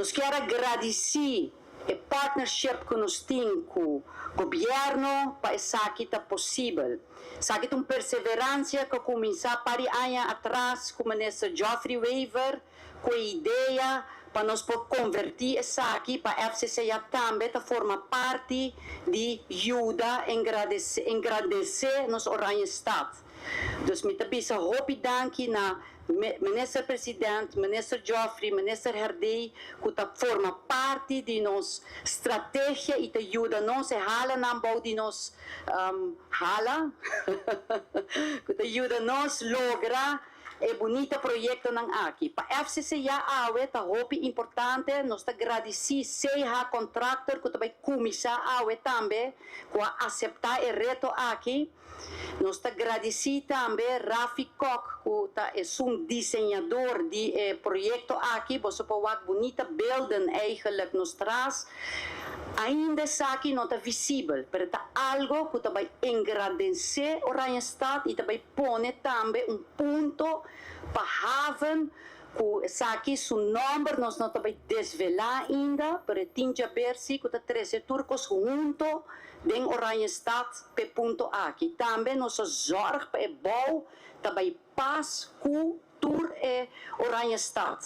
Nos kier gradici e partnership cu nos tin cu gobierno pa esaki ta posibel. Esaki ta un perseverancia cu a cuminsa par di aña atras cu minister Geoffrey Wever, cu e idea pa nos por converti esaki pa FCCA tambe ta forma parti di yuda engrandece nos Oranjestad. Dus mi ta bisa hopi danki na minister president, minister Geoffrey, minister Herdé, cu ta forma parti di nos strategia y ta yuda nos e hala nan bou di nos hala, cu ta yuda nos logra e bunita proyectonan aki. Pa FCCA awe ta hopi importante, nos ta gradici CH Contractor cu tambe cuminsa awe tambe, cu a acepta e reto aki. Nos ta gradici tambe Rafi Kok, cu ta un diseñador di proyecto aki, bo por wak bunita beelden eigenlijk nos tras. Ainda esaki no ta visibel, pero ta algo cu tambe engrandece Oranjestad y tambe pone tambe un punto pa haven cu esaki su nomber nos no ta bay desvela ainda, pero tin di haber si cu ta trece tur cos hunto den Oranjestad p'e punto aki. Tambe nos a zorg pa e bouw tambe pas cu tur e Oranjestad.